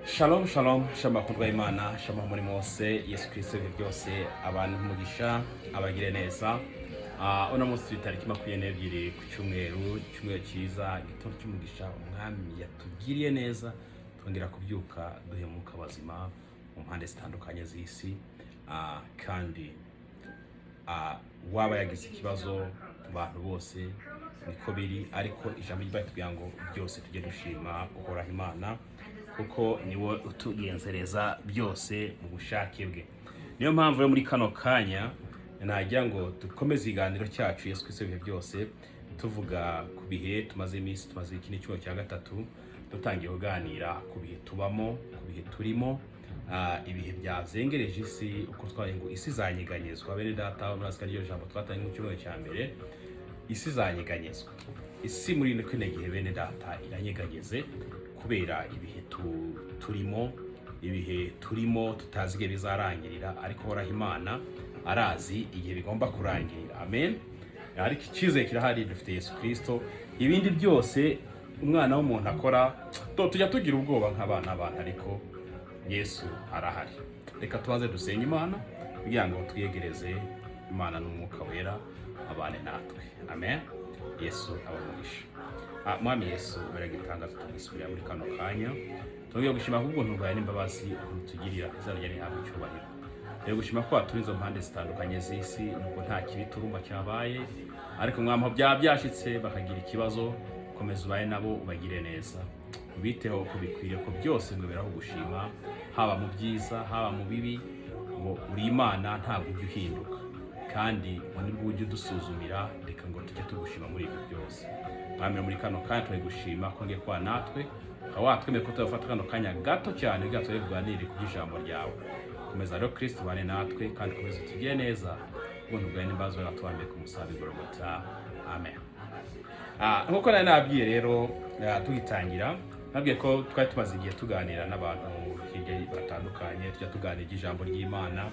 Shalom, shalom, shalom bakundwa Imana, shalom muri mose Yesu Kristo ibihe byose, abantu umugisha, abagire neza. Uno munsi turi tariki 22 ku cyumweru, icyumweru cyiza, igitondo cy'umugisha. Umwami yatugiriye neza, twongera kubyuka duhemuka abazima mu mpande zitandukanye z'isi. Kandi waba yagize ikibazo mu bantu bose niko biri, ariko ijambo ry'Imana ritubwira ngo byose tujye dushima Uhoraho Imana, kuko niwe utugenzereza byose mu bushake bwe. Niyo mpamvu rero muri kano kanya nagira ngo dukomeze ikiganiro cyacu Yesu Kristo ibihe byose, tuvuga ku bihe tumaze iminsi, tumaze iki ni icyumweru cya gatatu dutangiye kuganira ku bihe tubamo, ku bihe turimo, ibihe byazengereje isi, uko twaye ngo isi izanyeganyezwa. Bene data, murazi ko ariryo jambo twatangiye mu cyumweru cya mbere, isi izanyeganyezwa. Isi muri kino gihe, bene data, iranyeganyeze kubera ibihe turimo, ibihe turimo tutazi igihe bizarangirira, ariko Uhoraho Imana arazi igihe bigomba kurangirira. Amen. Ariko icyizere kirahari, dufite Yesu Kristo. Ibindi byose umwana w'umuntu akora, tujya tugira ubwoba nk'abana b'abantu, ariko Yesu arahari. Reka tubanze dusenge Imana kugira ngo twiyegereze Imana n'Umwuka Wera abane natwe. Amen. Yesu abamugisha. Mwami Yesu, baragitangaza, tugusubira muri kano kanya, tugiye gushima kubw'ubuntu bwawe n'imbabazi ukuntu tugirira, izina ryawe rihabwe icyubahiro. Tugiye gushima ko waturi izo mpande zitandukanye z'isi, nubwo nta kibi turumva cyabaye, ariko mwami, aho byaba byashitse bakagira ikibazo, komeza ubaye nabo, ubagire neza, ubiteho uko bikwiriye, ko byose ngo beraho gushima, haba mu byiza, haba mu bibi, ngo uri Imana, ntabwo ujya uhinduka, kandi ngo nibwo ujya udusuzumira. Reka ngo tujye tugushima muri ibyo byose. Mwami, muri kano kanya turi gushima ko ngiye kuba natwe, ukaba watwemeye ko tubafata kano kanya gato cyane kugira tujye kuganire ku by'ijambo ryawe. Komeza rero Kristo ubane natwe, kandi ukomeze utugire neza. Ubuntu bwawe n'imbabazi watubambiye ku musaraba i Golgotha. Amen. Nk'uko nari nababwiye rero, tugitangira, nabwiye ko twari tumaze igihe tuganira n'abantu hirya batandukanye, tujya tuganira ijambo ry'Imana.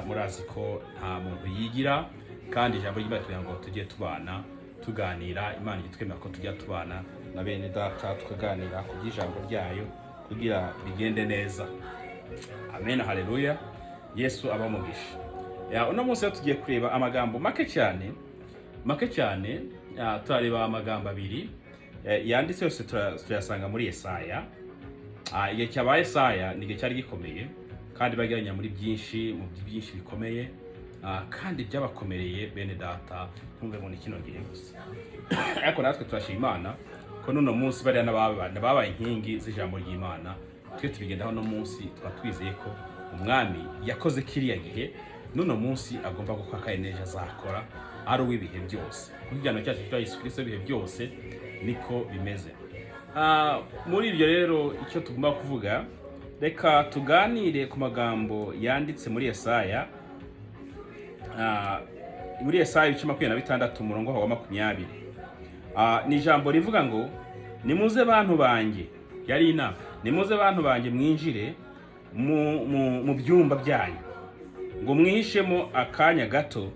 Murazi ko nta muntu yigira, kandi ijambo ry'Imana kugira ngo tujye tubana tuganira, Imana ijya twemera ko tujya tubana na bene data tukaganira ku by'ijambo ryayo kugira bigende neza. Amen, haleluya. Yesu abamugisha. Ya, uno munsi rero tugiye kureba amagambo make cyane, make cyane. Turareba amagambo abiri yanditse yose, turayasanga muri Yesaya. Igihe cyabaye Yesaya ni igihe cyari gikomeye, kandi bagiranye muri byinshi, mu byinshi bikomeye, kandi byabakomereye bene data. Ntumve ngo ni kino gihe gusa, ariko natwe turashima Imana ko n'uno munsi bariya n'ababaye inkingi z'ijambo ry'Imana, twe tubigendaho no munsi, tukaba twizeye ko umwami yakoze kiriya gihe n'uno munsi agomba gukora, kandi n'ejo azakora, ari uw'ibihe byose, kuko ikiganiro cyacu cya Yesu Kristo ibihe byose niko bimeze. Muri ibyo rero icyo tugomba kuvuga, reka tuganire ku magambo yanditse muri Yesaya, muri Yesaya ibice 26, umurongo wa 20. Ni ijambo rivuga ngo: "Nimuze bantu banjye." Yari inama. "Nimuze bantu banjye, mwinjire mu byumba byanyu, ngo mwihishemo akanya gato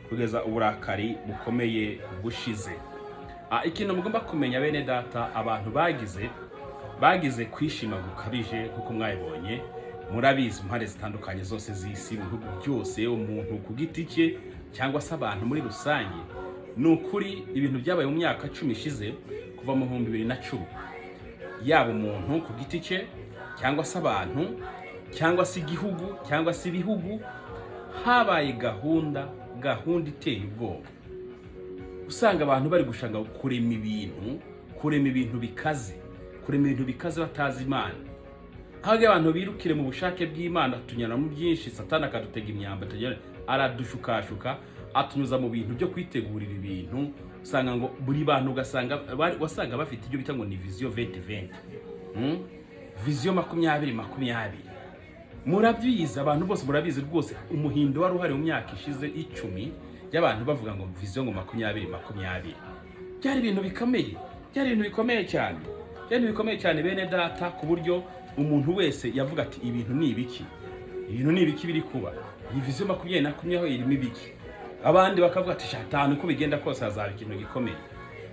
kugeza uburakari bukomeye bushize." Ikintu mugomba kumenya, bene data, abantu bagize kwishima gukabije, kuko mwabibonye, murabizi, mu mpande zitandukanye zose z'isi, mu bihugu byose, umuntu ku giti cye cyangwa se abantu muri rusange, ni ukuri ibintu byabaye mu myaka 10 ishize, kuva mu 2010, yaba umuntu ku giti cye cyangwa se abantu cyangwa se igihugu cyangwa se ibihugu, habaye gahunda iteye ubwoba. Usanga abantu bari gushaka kurema ibintu, kurema ibintu bikaze, kurema ibintu bikaze batazi Imana. Aho abantu birukire mu bushake bw'Imana, tunyura mu byinshi, Satani akadutega imyamba, aradushukashuka, atunyuza mu bintu byo kwitegurira ibintu. Usanga ngo buri bantu ugasanga wasanga bafite ibyo bita ngo ni vision 2020, Vision 2020. Murabyizi, abantu bose murabizi rwose, umuhindo wari uhari mu myaka ishize 10 y'abantu bavuga ngo vision ngo 2020. Byari ibintu bikomeye, byari ibintu bikomeye cyane, byari ibintu bikomeye cyane, bene data, ku buryo umuntu wese yavuga ati: "Ibintu ni ibiki? Ibintu ni ibiki biri kuba? Iyi vision 20 aho irimo ibiki?" Abandi bakavuga ati: "Shatani, uko bigenda kose hazaba ikintu gikomeye."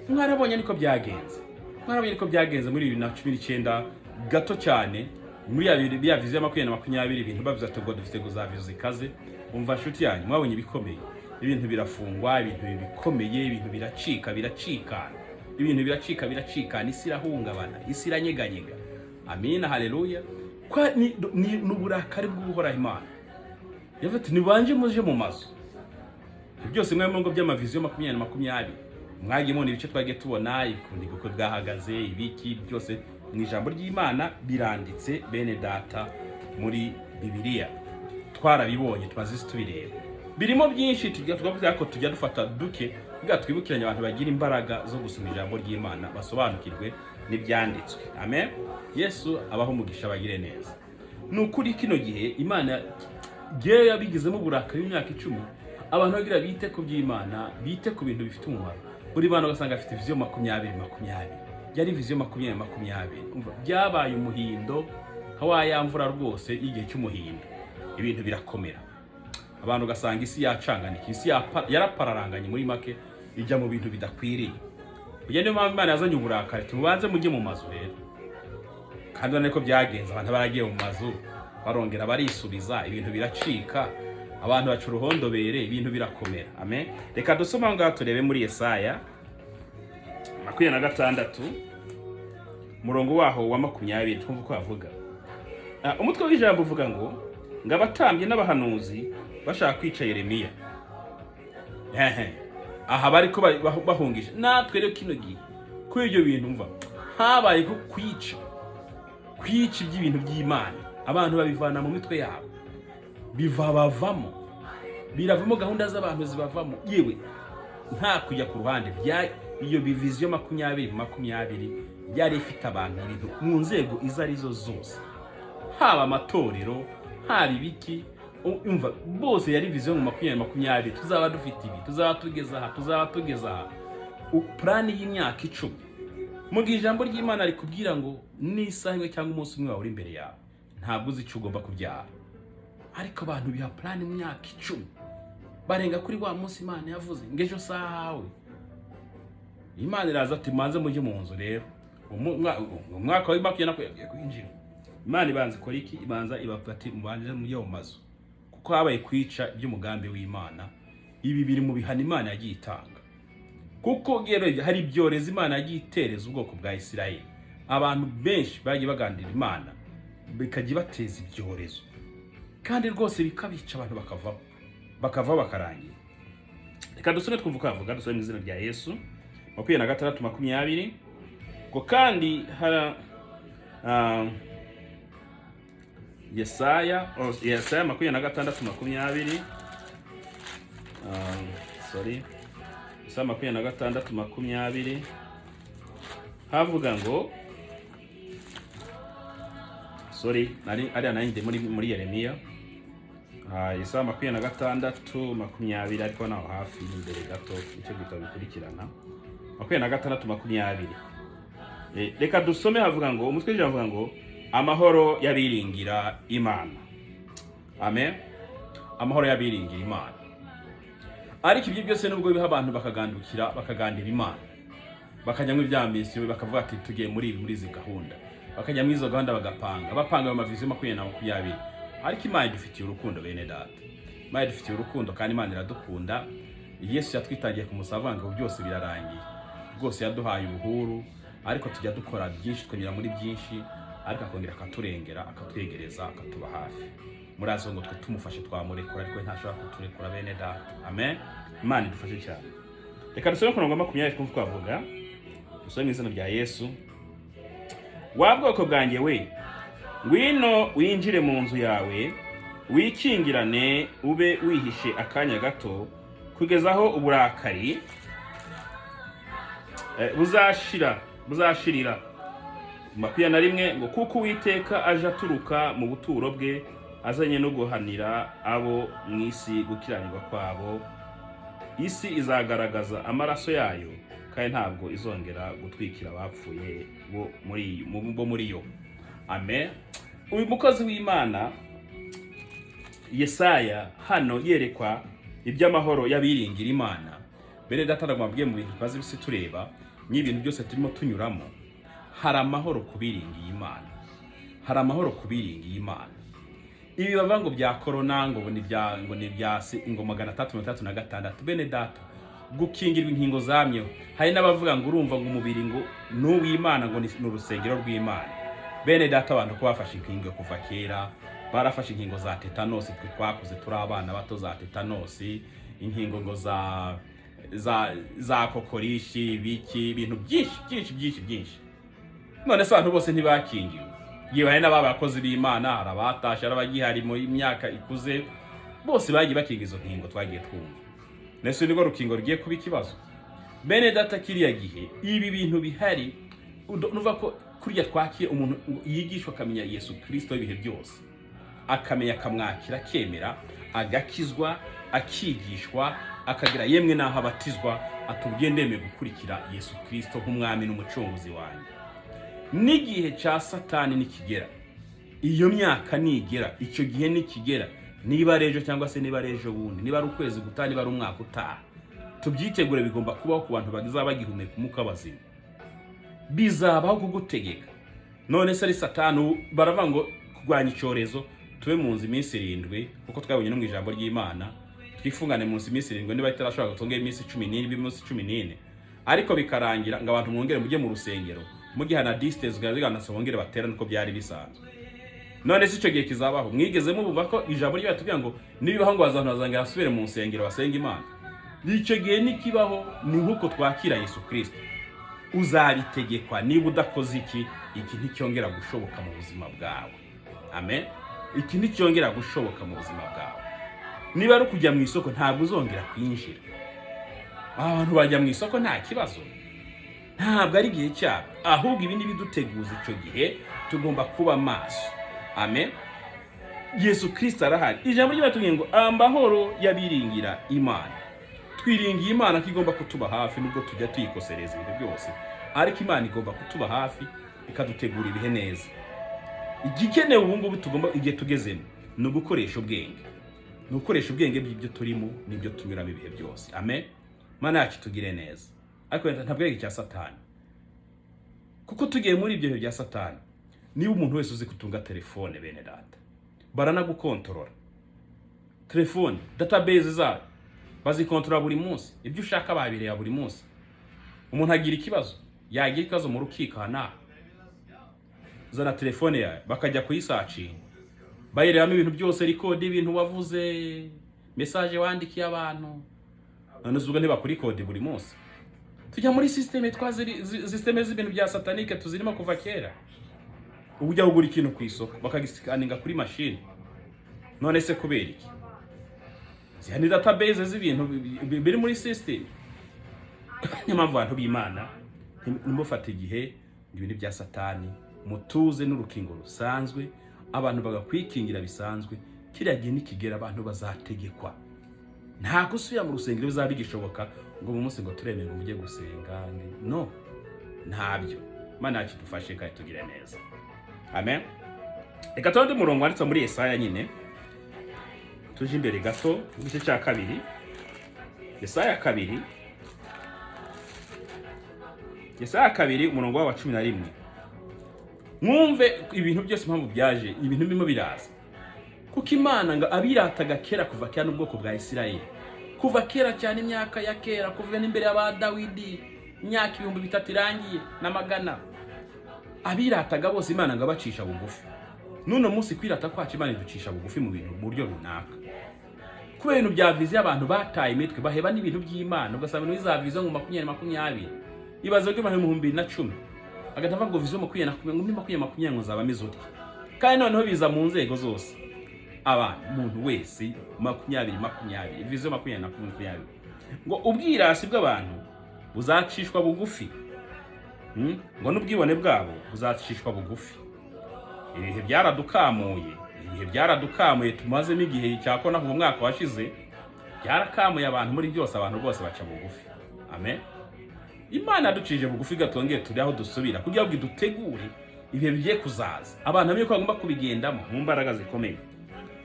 Mwarabonye niko byagenze, mwarabonye niko byagenze muri 2019 gato cyane. Muri ya biri ya vision 2020, ibintu bavuze ati ubwo dufite za vision zikaze. Umva nshuti yanyu, mwabonye ibikomeye, ibintu birafungwa, ibintu bikomeye, ibintu biracika, biracikana, ibintu biracika, biracikana, isi irahungabana, isi iranyeganyega. Amina, haleluya. Kwa ni uburakari bw'Uhoraho Imana. Yavuze ati nibanje muje mu mazu. Ibyo byose mwe ngo by'ama vision 2020 mwagiye mubona ibice twagiye tubona, ukuntu ubukwe bwahagaze, ibiki byose mu ijambo ry'Imana biranditse, bene data, muri Bibiliya twarabibonye, tumaze isi tubireba, birimo byinshi. Tujya tuvuga ko tujya dufata duke kugira twibukiranye abantu bagira imbaraga zo gusoma ijambo ry'Imana, basobanukirwe n'ibyanditswe. Amen. Yesu abaho umugisha, bagire neza. Ni ukuri kino gihe Imana yewe yabigizemo uburakari w'imyaka 10, abantu bagira bite ku by'Imana, bite ku bintu bifite umumaro. Buri bantu ugasanga afite vision 2020, yari vision 2020. Umva, byabaye umuhindo nka wa ya mvura rwose y'igihe cy'umuhindo, ibintu birakomera, abantu ugasanga isi yacanganika, isi yarapararanganye, muri make ijya mu bintu bidakwiriye. Iyo niyo mpamvu Imana yazanye uburakari, tubanze mujye mu mazu rero. Kandi urabona ko byagenze, abantu baragiye mu mazu, barongera barisubiza, ibintu biracika, abantu baca uruhondobere, ibintu birakomera. Amen. Reka dusome aho ngaho, turebe muri Yesaya 26, umurongo waho wa 20, twumve uko havuga. Umutwe w'ijambo uvuga ngo abatambyi n'abahanuzi bashaka kwica Yeremiya. Ehe. Aha bari ko bahungije natwe rero kino gihe kuri ibyo bintu, mva habaye ko kwica iby'ibintu by'Imana, abantu babivana mu mitwe yabo, biva bavamo, biravamo, gahunda z'abantu zibavamo, yewe nta kujya ku ruhande. Bya iyo vision 2020 byari ifite abantu, ibintu mu nzego izo arizo zose, haba amatorero, haba ibiki, umva bose yari vision mu 2020, tuzaba dufite ibi, tuzaba tugeze aha, tuzaba tugeze aha. Plan y'imyaka 10, mu gihe ijambo ry'Imana rikubwira ngo n'isaha imwe cyangwa umunsi umwe wawe uri imbere yawe, ntabwo uzi icyo ugomba kubyara. Ariko abantu biha plan mu myaka 10, barenga kuri wa munsi Imana yavuze ngo ejo sahawe. Imana iraza ati manze mujye mu nzu rero. Umwaka wa 20 yagiye kwinjira, Imana ibanza ikora iki? Ibanza ibavuga ati mubanze mujye mu mazu, kuko habaye kwica iby'umugambi w'Imana. Ibi biri mu bihano Imana yagiye itanga, kuko rero hari ibyorezo Imana yagiye itereza ubwoko bwa Isirayeli. Abantu benshi bagiye bagandira Imana, bikajya ibateza ibyorezo, kandi rwose bikabica, abantu bakavaho, bakavaho bakarangira. Reka dusome twumva uko havuga. Dusome mu izina rya Yesu, 26:20, ngo kandi hara Yesaya, oh, Yesaya 26:20, sorry, Yesaya 26:20, havuga ngo, sorry, nari ariya nari ndi muri Yeremiya. Yesaya 26:20, ariko naho hafi imbere gato nicyo gitabo bikurikirana. 26:20. Reka dusome, havuga ngo, umutwe w'ijambo uvuga ngo amahoro y'abiringira Imana. Amen. Amahoro y'abiringira Imana. Ariko ibyo byose nubwo biha abantu bakagandukira, bakagandira Imana, bakajya muri bya misiyo, bakavuga ati tugiye muri ibi, muri izi gahunda, bakajya muri izo gahunda, bagapanga, bapanga ayo ma vision 2020. Ariko Imana idufitiye urukundo, bene data, Imana idufitiye urukundo, kandi Imana iradukunda. Yesu yatwitangiye ku musaraba ngo byose birarangiye, rwose yaduhaye ubuhuru. Ariko tujya dukora byinshi, tukanyura muri byinshi, ariko akongera akaturengera, akatwegereza, akatuba hafi. Murazi ngo twe tumufashe twamurekura, ariko we ntashobora kuturekura, bene data. Amen. Imana idufashe cyane. Reka dusome ku murongo wa 20, twumve twavuga. Dusome mu izina rya Yesu. Wa bwoko bwanjye we, ngwino winjire mu nzu yawe, wikingirane, ube wihishe akanya gato, kugeza aho uburakari buzashira, buzashirira. 21, ngo kuko Uwiteka aje aturuka mu buturo bwe, azanye no guhanira abo mu isi gukiranirwa kwabo. Isi izagaragaza amaraso yayo, kandi ntabwo izongera gutwikira abapfuye bo muri yo. Amen. Uyu mukozi w'Imana Yesaya hano yerekwa iby'amahoro y'abiringira Imana. Bene data, ndababwiye mu bintu tumaze ibisi tureba n'ibintu byose turimo tunyuramo, hari amahoro ku biringiye Imana. Hari amahoro ku biringiye Imana. Ibi bavuga ngo bya korona, ngo ni bya ngo 366, bene data, gukingirwa inkingo zamyeho. Hari n'abavuga ngo urumva ngo umubiri ngo ni uw'Imana, ngo ni urusengero rw'Imana. Bene data, abantu ko bafashe inkingo kuva kera, barafashe inkingo za tetanosi. Twe twakuze turi abana bato, za tetanosi, inkingo ngo za kokorishi, biki, ibintu byinshi byinshi byinshi byinshi. None se abantu bose ntibakingiwe? Yewe, hari n'ababa abakozi b'Imana, hari abatashe, hari abagihari mu myaka ikuze, bose bagiye bakinga izo nkingo twagiye twumva. Nese nirwo rukingo rugiye kuba ikibazo? Bene data, kiriya gihe ibi bintu bihari, nuva ko kurya twakira umuntu yigishwa akamenya Yesu Kirisito w'ibihe byose, akamenya, akamwakira, akemera, agakizwa, akigishwa, akagira yemwe n'aho abatizwa, atubwiye: "Ndemeye gukurikira Yesu Kirisito nk'umwami n'umucunguzi wanjye." N'igihe cya Satani nikigera, iyo myaka nigera, icyo gihe nikigera, niba ari ejo cyangwa se niba ari ejo bundi, niba ari ukwezi gutaha, niba ari umwaka utaha, tubyitegure. Bigomba kubaho ku bantu bazaba bagihumeka umwuka bazima, bizabaho kugutegeka. None se ari Satani ubu baravuga ngo kurwanya icyorezo tube mu nzu iminsi 7, kuko twabonye no mu ijambo ry'Imana, twifungane mu nzu iminsi 7, niba itarashobora gutongera iminsi 14, ibe iminsi 14, ariko bikarangira ngo abantu mwongere mujye mu rusengero mugihana distance, biganasa bongere baterane uko byari bisanzwe. None se icyo gihe kizabaho? Mwigeze mubumva ko ijambo ryayo tubwira ngo nibibaho ngo abantu bazongera basubire mu nsengero basenga Imana? Icyo gihe nikibaho, ni nk'uko twakira Yesu Kirisito, uzabitegekwa. Niba udakoze iki, iki nticyongera gushoboka mu buzima bwawe. Amen. Iki nticyongera gushoboka mu buzima bwawe. Niba ari ukujya mu isoko, ntabwo uzongera kwinjira. Abantu bajya mu isoko nta kibazo, ntabwo ari igihe cyabo. Ahubwo ibi nibiduteguza icyo gihe, tugomba kuba maso. Amen. Yesu Kirisito arahari. Ijambo ry'Imana ngo amahoro y'abiringira Imana. Twiringiye Imana ko igomba kutuba hafi, nubwo tujya tuyikosereza ibintu byose, ariko Imana igomba kutuba hafi, ikadutegura ibihe neza. Igikenewe ubu ngubu tugomba, igihe tugezemo, ni ugukoresha ubwenge, ni ugukoresha ubwenge bw'ibyo turimo n'ibyo tunyuramo ibihe byose. Amen. Mana yacu tugire neza. Ariko ntabwo ari icya Satani, kuko tugiye muri ibyo bihe bya Satani, niba umuntu wese uzi gutunga telefone, bene data, baranagukontorora. Telefone, database zayo bazikontorora buri munsi, ibyo ushaka babireba buri munsi. Umuntu agira ikibazo, yagira ikibazo mu rukiko aha n'aha, zana telefone yawe, bakajya kuyisearchinga, bayirebamo ibintu byose, record ibintu wavuze, message wandikiye abantu. None ubwo ntibakurecorde buri munsi? Tujya muri système, twaziri système z'ibintu bya satanique tuzirimo kuva kera. Ubu ujya kugura ikintu ku isoko, bakagiscanninga kuri mashini. None se kubera iki? Ziriya ni database z'ibintu biri muri system. Niyo mpamvu, abantu b'Imana, ntimufate igihe ngo ibintu bya Satani, mutuze n'urukingo rusanzwe, abantu bagakwikingira bisanzwe. Kiriya gihe nikigera, abantu bazategekwa. Nta gusubira mu rusengero bizaba bigishoboka ngo mu munsi ngo turemeye ngo mujye gusenga. No, ntabyo. Imana yacu idufashe kandi tugire neza. Amen. Reka tubone undi murongo wanditse muri Yesaya nyine, tuje imbere gato mu gice cya 2, Yesaya 2, Yesaya 2, umurongo wa 11. Mwumve ibintu byose impamvu byaje, ibintu birimo biraza, kuko Imana ngo abirataga kera, kuva kera, n'ubwoko bwa Isirayeli kuva kera cyane, imyaka ya kera, kuva n'imbere y'aba Dawidi, imyaka 3000 irangiye n'amagana, abirataga bose Imana ngo abacisha bugufi. N'uno munsi kwirata kwacu, Imana iducisha bugufi mu bintu mu buryo runaka, kubera ibintu bya vision. Abantu bataye imitwe, baheba n'ibintu by'Imana, ugasanga ibintu za vision ngo 2020, ibaze ko 2010 agahita avuga ngo vision 20 na ngo muri 2020 ngo nzaba meze utya. Kandi noneho biza mu nzego zose, abantu, umuntu wese, 2020, vision 2020, ngo ubwirasi bw'abantu buzacishwa bugufi, Ngo n'ubwibone bwabo buzacishwa bugufi. Ibihe byaradukamuye, ibihe byaradukamuye. Tumazemo igihe cya kona kuva umwaka washize, byarakamuye abantu muri byose, abantu bose baca bugufi. Amen. Imana yaducishije bugufi, gatongeye turi aho dusubira kugira ngo idutegure ibihe bigiye kuzaza, abantu bamenye ko bagomba kubigendamo mu mbaraga zikomeye.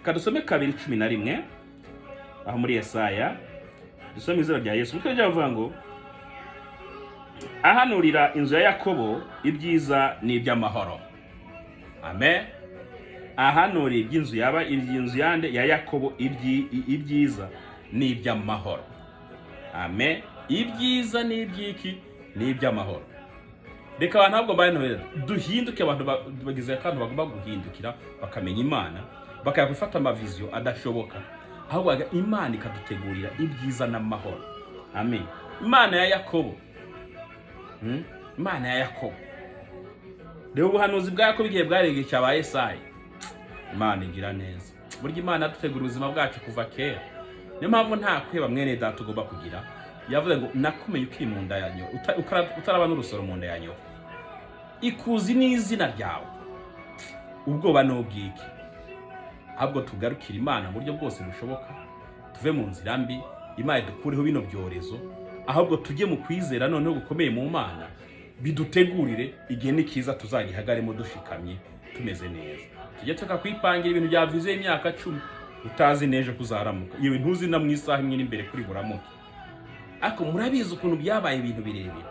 Reka dusome 2:11 aho muri Yesaya, dusome izina rya Yesu. Kuko bavuga ngo ahanurira inzu ya Yakobo ibyiza n'iby'amahoro. Amen. Ahanuriye iby'inzu yaba iby'inzu yande? Ya Yakobo, ibyiza n'iby'amahoro. Amen. Ibyiza n'iby'iki? N'iby'amahoro. Reka abantu ntabwo bari duhinduke, abantu bagize akantu bagomba guhindukira, bakamenya Imana, bakajya gufata amavision adashoboka, ahubwo Imana ikadutegurira ibyiza n'amahoro. Amen. Imana ya Yakobo. Imana ya Yakobo. Reba ubuhanuzi bwa Yakobo igihe bwari igihe cya ba Yesaya. Imana igira neza. Burya Imana yadutegura ubuzima bwacu kuva kera. Niyo mpamvu nta kweba, mwene data, ugomba kugira. Yavuze ngo nakumenye ukiri mu nda ya nyoko, utaraba n'urusoro mu nda ya nyoko, ikuzi n'izina ryawe. Ubwoba ni ubwiki? Ahubwo tugarukire Imana mu buryo bwose bushoboka, tuve mu nzira mbi, Imana idukureho bino byorezo, ahubwo tujye mu kwizera noneho gukomeye mu Mana, bidutegurire igihe nikiza tuzagihagaremo dushikamye, tumeze neza. Tujye tukakwipangira ibintu bya vision y'imyaka 10, utazi n'ejo kuzaramuka, yewe ntuzi na mu isaha imwe n'imbere kuri buramuke. Ariko murabizi ukuntu byabaye ibintu birebire,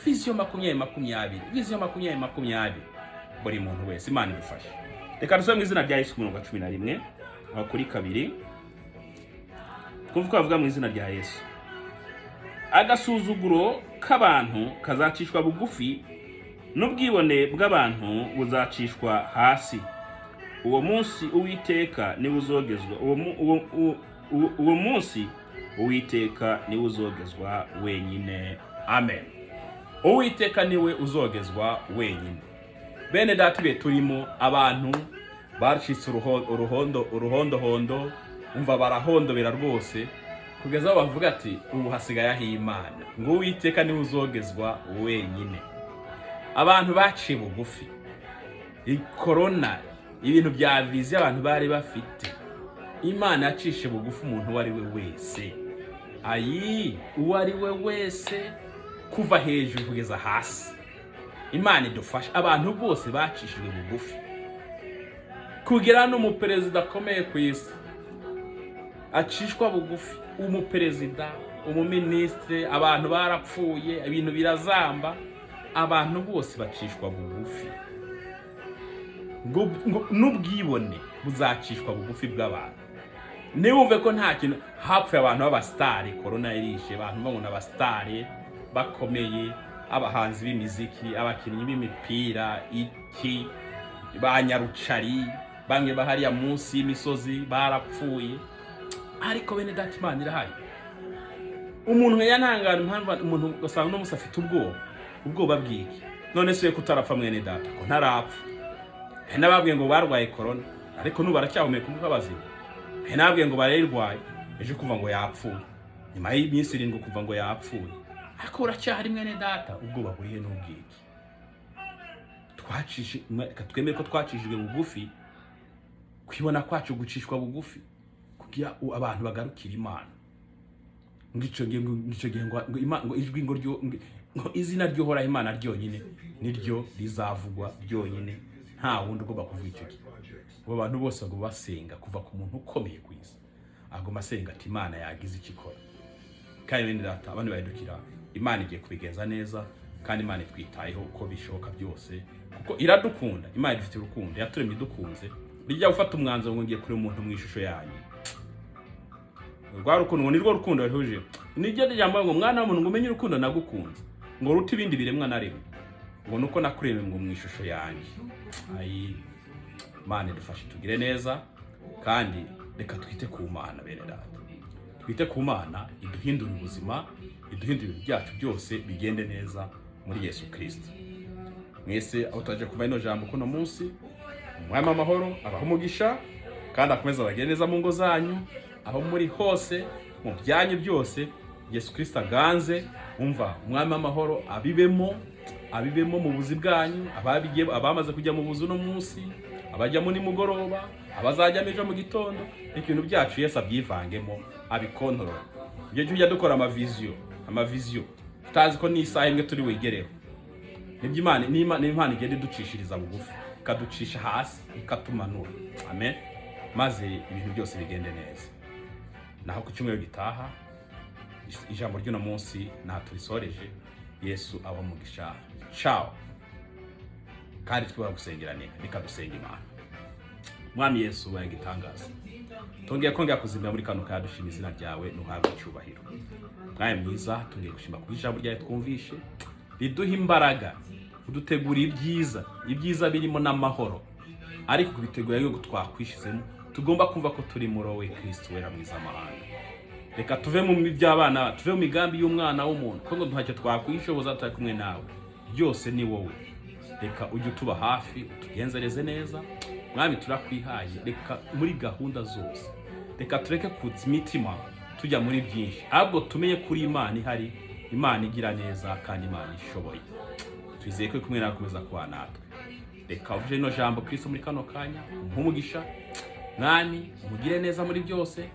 vision 2020, vision 2020, buri muntu wese. Imana idufashe. Reka dusome mu izina rya Yesu ku murongo wa 11 aho kuri 2, twumve uko bavuga mu izina rya Yesu. Agasuzuguro k'abantu kazacishwa bugufi, n'ubwibone bw'abantu buzacishwa hasi. Uwo munsi Uwiteka niwe uzogezwa, uwo munsi Uwiteka niwe uzogezwa wenyine. Amen. Uwiteka niwe uzogezwa wenyine. Bene data, ibihe turimo, abantu bacitse uruhondo, uruhondohondo, umva, barahondobera rwose, kugeza aho bavuga ati ubu hasigaye aho Imana, ngo Uwiteka niwe uzogezwa wenyine. Abantu baciye bugufi. Korona, ibintu bya vision abantu bari bafite, Imana yacishe bugufi umuntu uwo ari we wese, ayi, uwo ari we wese, kuva hejuru kugeza hasi. Imana idufashe. Abantu bose bacishijwe bugufi, kugera n'umuperezida akomeye ku isi acishwa bugufi, umuperezida, umuminisitiri. Abantu barapfuye, ibintu birazamba, abantu bose bacishwa bugufi. Ngo n'ubwibone buzacishwa bugufi bw'abantu. Ntiwumve ko nta kintu. Hapfuye abantu b'abasitari, korona irishe abantu babona abasitari bakomeye, abahanzi b'imiziki, abakinnyi b'imipira, iki, ba nyarucari, bamwe bahariya munsi y'imisozi barapfuye. Ariko bene data, Imana irahari. Umuntu yantangara impamvu umuntu ugasanga uno munsi afite ubwoba. Ubwoba bw'iki? None se ko utarapfa, mwene data, ko ntarapfa? Hari n'ababwiye ngo barwaye korona, ariko n'ubu baracyahumeka umwuka bazima. Hari n'ababwiye ngo barayirwaye, ejo kuva ngo yapfuye, nyuma y'iminsi 7 kuva ngo yapfuye, ariko uracyahari, mwene data. Ubwoba burihe n'ubwiki? Twacishe, reka twemere ko twacishijwe bugufi, kwibona kwacu gucishwa bugufi, kugira abantu bagarukire Imana. Ngo ico gihe, ngo ijwi ngo ryo ngo izina ry'Uhoraho Imana ryonyine niryo rizavugwa ryonyine, nta wundi ugomba kuvuga icyo gihe. Abo bantu bose bagomba basenga, kuva ku muntu ukomeye ku isi agomba asenga ati Imana yagize icyo ikora. Kandi bene data, abandi bahindukira, Imana igiye kubigenza neza, kandi Imana itwitayeho uko bishoboka byose, kuko iradukunda. Imana idufitiye urukundo, yaturemye idukunze. Rijya gufata umwanzuro ngo ngiye kureba umuntu mu ishusho yanyu, rwa rukundo ngo nirwo rukundo ruhuje, niryo jambo ngo mwana w'umuntu, ngo umenye urukundo nagukunze, ngo rute ibindi biremwa na rimwe, ngo nuko nakuremye ngo mu ishusho yanjye. Ayi, Imana idufashe tugire neza, kandi reka twite ku Mana. Bene data, twite ku Mana, iduhindure ubuzima, iduhindure ibintu byacu byose bigende neza muri Yesu Kirisito. Mwese aho twaje kuva ino jambo kuno munsi, Umwami amahoro abaha umugisha, kandi akomeze abagire neza mu ngo zanyu, aho muri hose, mu byanyu byose. Yesu Kirisito aganze. Umva, Umwami amahoro abibemo, abibemo mu buzi bwanyu, ababigiye, abamaze kujya mu buzi uno munsi, abajyamo nimugoroba, abazajyamo ejo mu gitondo, ibintu byacu Yesu abyivangemo, abikontorora. Ibyo tujya dukora amavision, amavision tutazi ko n'isaha imwe turi wigereho, nibyo Imana n'Imana igenda iducishiriza bugufi, ikaducisha hasi, ikatumanura. Amen. Maze ibintu byose bigende neza. Naho ku cyumweru gitaha, ijambo ry'uno munsi nta turisoreje. Yesu abamugisha. Ciao. Kandi twibara gusengerane. Reka dusenga Imana. Mwami Yesu, waye gitangaza, tongeye kongera kuzimira muri kano kanya, dushima izina ryawe, ntuhabwe icyubahiro. Mwami mwiza, tongeye gushima ku ijambo ryawe twumvishe riduha imbaraga, udutegura ibyiza, ibyiza birimo n'amahoro, ariko kubitegura yuko twakwishizemo tugomba kumva ko turi muri wowe Kristo wera mwiza amahanga. Reka tuve mu by'abana, tuve mu migambi y'umwana w'umuntu, kuko ngo ntacyo twakwishoboza tutari kumwe nawe, byose ni wowe. Reka ujye utuba hafi, utugenzereze neza. Mwami, turakwihaye. Reka muri gahunda zose, reka tureke kutsa imitima tujya muri byinshi, ahubwo tumenye kuri Imana ihari, Imana igira neza kandi Imana ishoboye. Twizeye ko iri kumwe nawe, komeza kuba natwe. Reka uvuge rino jambo Kristo muri kano kanya, umuhe umugisha Mwami, umugire neza muri byose.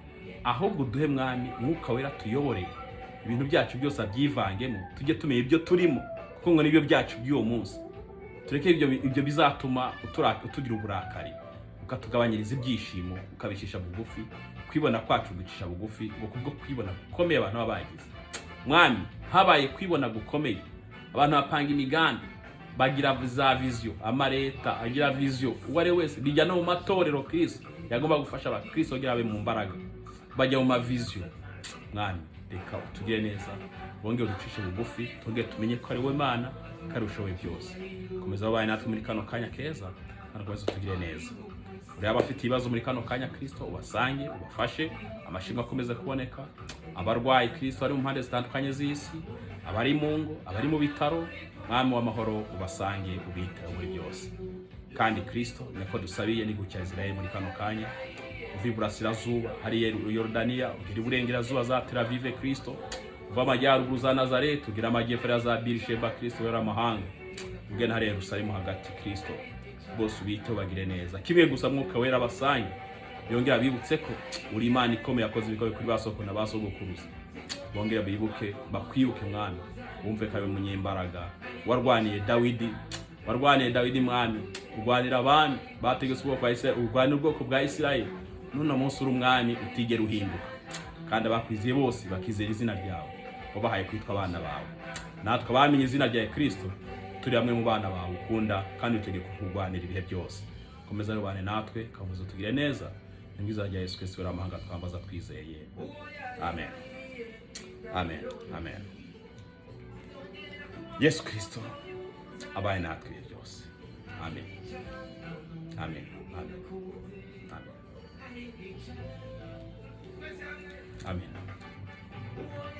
Ahubwo uduhe Mwami Mwuka Wera tuyobore, ibintu byacu byose abyivangemo, tujye tumenya ibyo turimo, kuko ngo nibyo byacu by'uwo munsi. Tureke ibyo bizatuma utugira uburakari, ukatugabanyiriza ibyishimo, ukabicisha bugufi, kwibona kwacu gucisha bugufi, ngo kubwo kwibona gukomeye abantu baba bagize. Mwami, habaye kwibona gukomeye, abantu bapanga imigambi, bagira za vision, amaleta agira vision, uwo ari we wese, bijya no mu matorero. Kristo yagomba gufasha abakristo kugira babe mu mbaraga, bajya mu ma vision. Mwami, reka utugire neza, wongere uducishe bugufi, twongere tumenye ko ari we Mana, ko ari ushoboye byose. Komeza wabaye natwe muri kano kanya keza, kandi ukomeze utugire neza. Ureba abafite ibibazo muri kano kanya Kristo, ubasange, ubafashe, amashimwe akomeze kuboneka. Abarwayi Kristo bari mu mpande zitandukanye z'isi, abari mu ngo, abari mu bitaro, Mwami w'amahoro, ubasange, ubiteho muri byose. Kandi Kristo, niko dusabiye ni gutya Israel muri kano kanya, uva iburasirazuba hariya Yorodaniya, ugera iburengerazuba za Tel Aviv Kristo, uva amajyaruguru za Nazareti, ugera amajyepfo ya za Birisheba Kristo wera amahanga, ugena hariya Yerusalemu hagati Kristo, bose ubiteho, bagire neza. Kimwe gusa, Mwuka Wera abasange, yongera abibutse ko uri Imana ikomeye, yakoze ibikomeye kuri ba soko na ba sogokuruza. Bongere bibuke, bakwibuke Mwami, wumve ko ari umunyembaraga, warwaniye Dawidi, warwaniye Dawidi Mwami, urwanira abami bategetse ubwoko bwa Isirayeli, urwanira ubwoko bwa Isirayeli. N'uno munsi uri umwami utigera uhinduka, kandi abakwizeye bose bakizera izina ryawe, wabahaye kwitwa abana bawe. Natwe abamenye izina rya Kristo turi bamwe mu bana bawe ukunda, kandi utegeka kurwanira ibihe byose. Komeza rubane natwe, kamuze tugire neza. Ni mu izina rya Yesu Kristo wera amahanga twambaza twizeye, amen, amen, amen. Yesu Kristo abaye natwe ibihe byose. Amen, amen, amen, amen, amen.